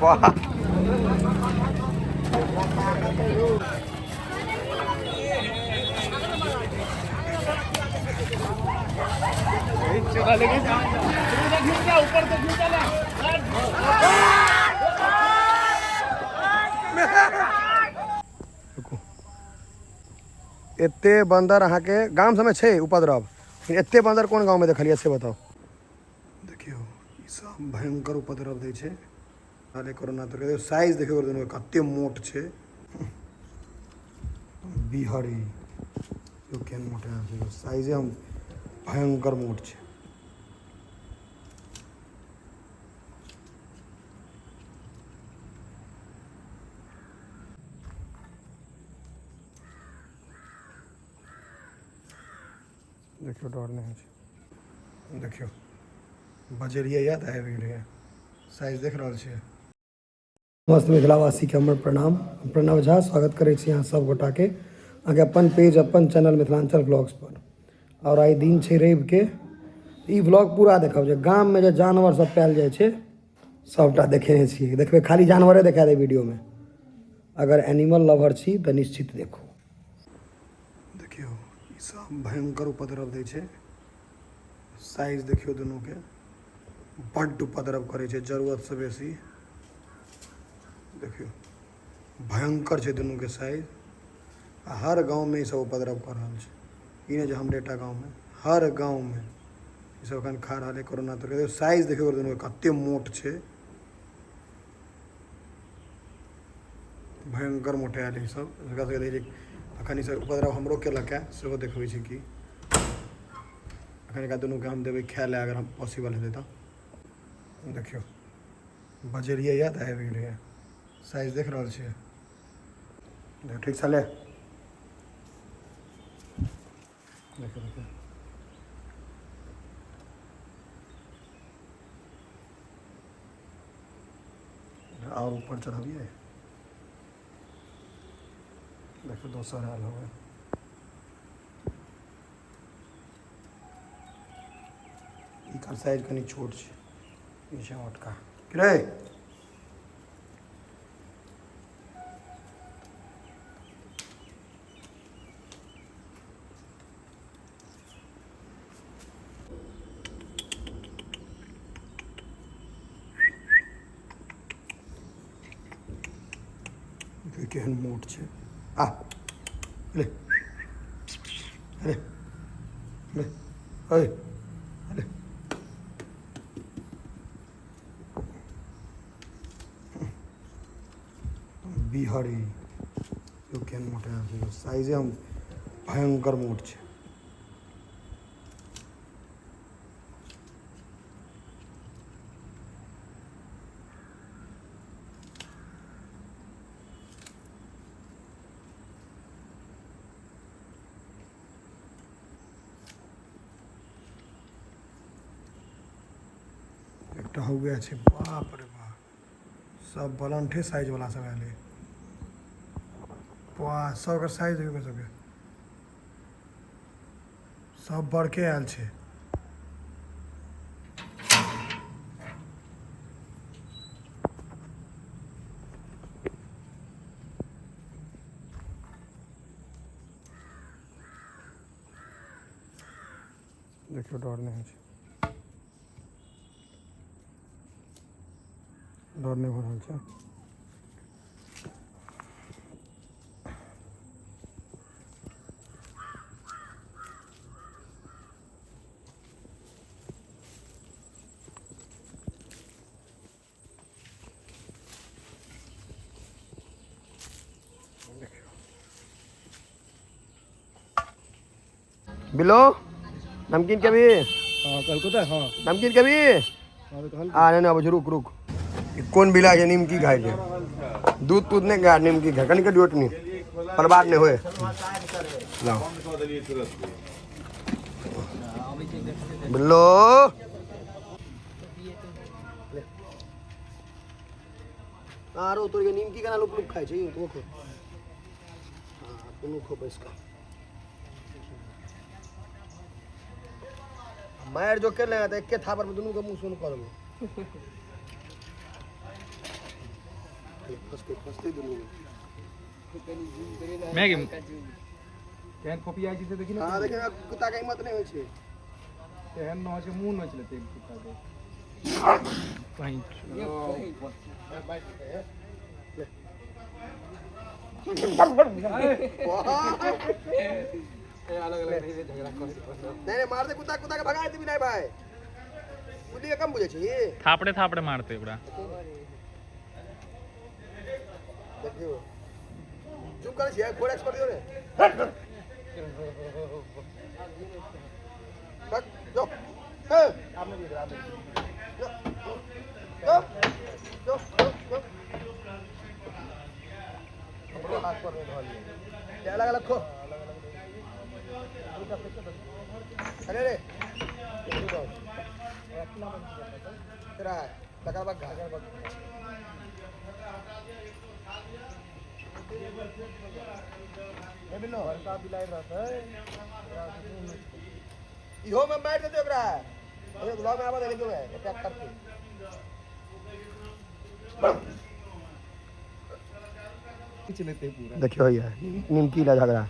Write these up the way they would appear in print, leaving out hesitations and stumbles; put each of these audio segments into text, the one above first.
वाह। रुकू। एते बन्दर अहाँके गाम सबमे छै उपद्रव, लेकिन एते बन्दर कोन गाँवमे देखलियै से बताउ। देखियौ ई सब भयंकर उपद्रव दै छै। अरे कोरोना तो साइज देखियौ दुनू कते मोट छै। बिहरी यो केहन मोट है, साइजे हम भयंकर मोट छै। देखियौ डर नहि होइ छै। देखियौ बजेलियै यऽ तऽ आबि गेलैए, साइज देख रहल छियै। समस्त मिथिलावासीके हमर प्रणाम। हम प्रणव झा स्वागत करै छी अहाँ सब गोटाके अहाँके अपन पेज अपन चैनल मिथिलाञ्चल ब्लॉग्स पर। आओर आइ दिन छै रविके, ई ब्लॉग पूरा देखब जे गाममे जे जानवर सब पायल जाइ छै सबटा देखेने छियै। देखबै खाली जानवरे देखा देब वीडियोमे। अगर एनिमल लवर छी तऽ निश्चित देखू। देखियौ ई सब भयंकर उपद्रव दै छै। साइज देखियौ दुनूके, बड्ड उपद्रव करै छै जरूरतसँ बेसी। देखियौ भयंकर छै दुनूके साइज। आ हर गाँवमे ई सब उपद्रव कऽ रहल छै, ई नहि जे हमरेटा गाँवमे, हर गाँवमे ई सब एखन खा रहल है कोरोना तर। साइज देखियौ दुनूके कते मोट छै, भयंकर मोटायल ई सब। एकरा सबके देखै छै अखन ई सब उपद्रव हमरो केलक है, सेहो देखबै छी कि अखन एकरा दुनूके हम देबै खाय लए अगर हम पॉसिबल हेतै तऽ। देखियौ बजेलियै यऽ तऽ आबि गेलैए, साइज देख रहल छियै। ठीक छलै। देखियौ देखियौ आओर ऊपर चढ़बियै। देखियौ दोसर आयल होबै। एकर साइज कनि छोट छै, ई छै मोटका। रे केहन मोट छै। आ ले अरे ले अरे अरे बिहरी यो केहन मोट है, साइजे हम भयंकर मोट छै। एकटा हौवे छै, बाप रे बाप, सब बलंठे साइज वाला सब आयल है। वाह, सबके साइज देखियौ, सबके सब बड़के आयल छै। देखियौ डर नहि होइ छै, डर नहि भऽ रहल छै। बिलो नमकीन के भी। हाँ, कलकत्ता, हाँ। नमकीन के भी। हाँ, तो कहल। आ नहीं नहीं, रुक रुक, ई कोन बिला छै निमकी खाय छै? दूध तूध नहि खाय, निमकी खाय। कनिके दियौ तनी, बर्बाद नहि होय। लाओ बिल्लो। आरो तोर के निमकी केना लुप लुप खाय छै? तो खो। हाँ, कोनो खो बैस कऽ। मारि जो केले तऽ एके थापर में दुनू के मुंह सुन कऽ देबो। फसते फसते दुनू। मैगी। केहन फोपिया छै से देखी ने। हाँ, देखियौ, कुत्ता के हिम्मत नहि होइ छै। तेहन न होइ छै, मुँह नोचि लेतै कुत्ता के। कहीं। नहीं नहीं, मार दे कुत्ता, कुत्ता के भगा दे नहीं भाई, कुत्ती के कम बुझे छी। थापड़े थापड़े मारते ओकरा। देखियो, जूम करै छियै, 4x कर दियौ रे। बस जो हे आपने भी आपने। जो जो जो जो, कपड़ो हाथ पर नहीं धोलिए। अलग अलग खो। अरे रे, तेरा तकर बाद घा बड़का बिलाइ रहतै। इहो में मारि देतै ओकरा। अरे गुलाब में आबऽ दे, देखियौ अटैक करतै। खींच लेतै पूरा। देखियौ, हैया निमकी ला झगड़ा।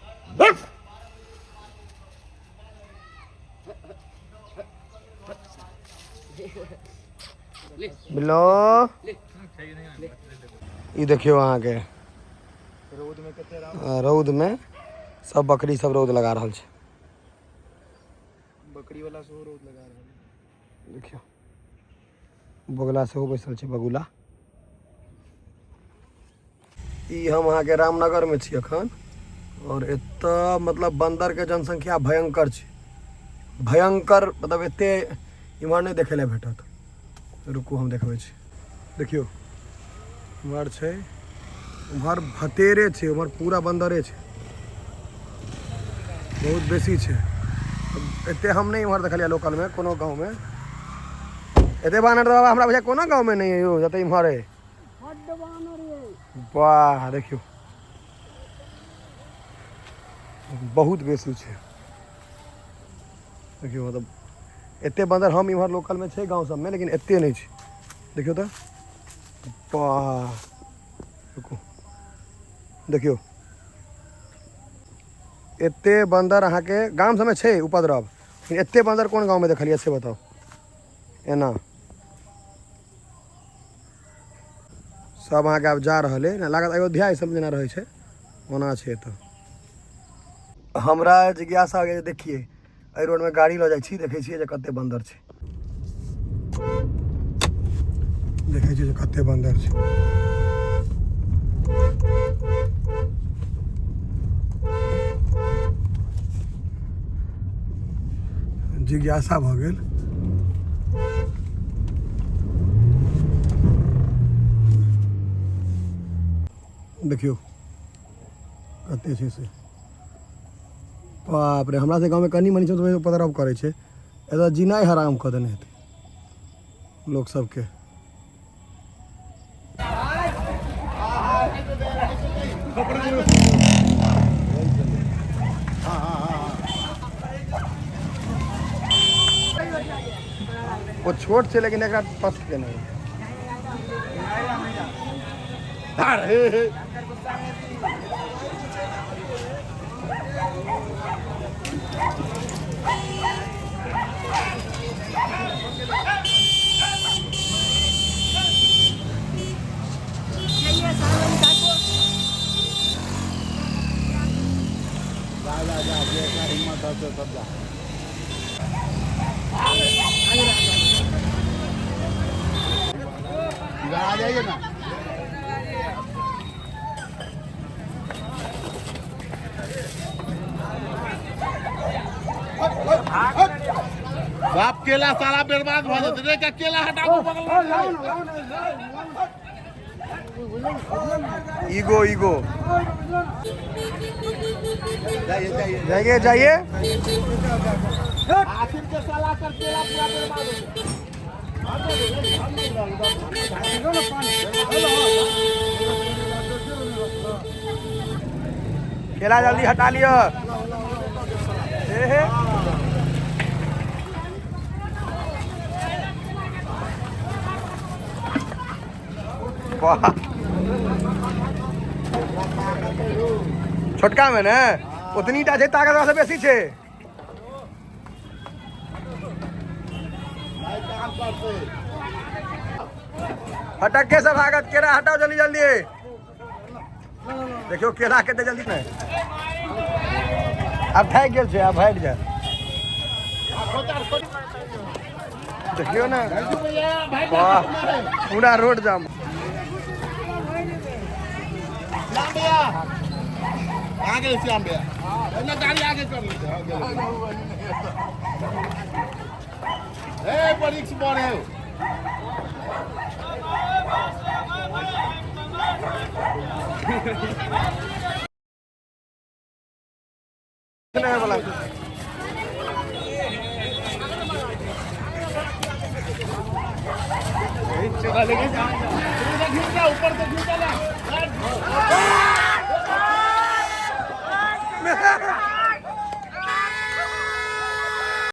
बिल्लो, ई देखियौ अहाँके। रौद में कते आराम। रौद में सब बकरी सब रौद लगा रहल छै। बकरी वाला सेहो रौद लगा रहल है। देखियौ, बगुला सेहो बैसल छै, बगुला। ई हम अहाँके रामनगर में छी अखन और एतऽ मतलब बन्दर के जनसंख्या भयंकर छै, भयंकर। मतलब एते इम्हर नहि देखै लए भेटत। रुकू, हम देखबै छी। देखियौ, उम्हर छै, उम्हर भतेरे छै, उम्हर पूरा बन्दरे छै, बहुत बेसी छै। एते हम नहि इम्हर देखलियै लोकलमे कोनो गाँवमे एते बानर। तऽ बाबा, हमरा बुझाइ कोनो गाँवमे नहि यौ जते इम्हर अइ। वाह, देखियौ, बहुत बेसी छै। देखियौ, मतलब एते बन्दर हम इम्हर लोकलमे छै गाँव सबमे, लेकिन एते नहि छै। देखियौ तऽ, वाह, रुकू, देखियौ, एते बन्दर अहाँके गाम सबमे छै उपद्रव, लेकिन एते बन्दर कोन गाँवमे देखलियै से बताउ। एना सब अहाँके आब जा रहल अइ ने, लागत अयोध्या ई सब जेना रहै छै ओना छै एतऽ। हमरा जिज्ञासा हो गेल जे देखियै, एहि रोडमे गाड़ी लऽ जाइ छी, देखै छियै जे कते बन्दर छै, देखै छियै जे कते बन्दर छै। जिज्ञासा भऽ गेल। देखियौ कते छै से। बाप रे, हमरा सबके गाँवमे कनि मनि छै तऽ उपद्रव करै छै, एतऽ जीनाइ हराम कऽ देने हेतै लोक सबके। ओ छोट छै, लेकिन एकरा पस के नहि। जा जा जा, जेकरा हिम्मत हौ से सब जा। इधर आ जाइए ना। बाप, केला सारा बर्बाद भऽ जेतै रे। केला हटाबू बगल। ईगो ईगो। जाइए जाइए। जाइए जाइए। आखिर के साला कर केला पूरा बर्बाद हो गया। केला जल्दी हटा लिअ। हे हे। वाह। छोटका में ने ओतनी टा छै, ताकत ओकरा से बेसी छै। फटक्के से भागत। केरा हटाओ जल्दी जल्दी। देखियो केरा कते जल्दी ने आब थाकि गेल छै, आब हटि जाय। देखियो ने, वाह, पूरा रोड जाम। श्याम भैया आ गए। श्याम भैया ना, गाड़ी आगे कर लेते हैं। ए पर रिक्स बढ़ है। नहीं वाला। ऊपर से खींचा ना।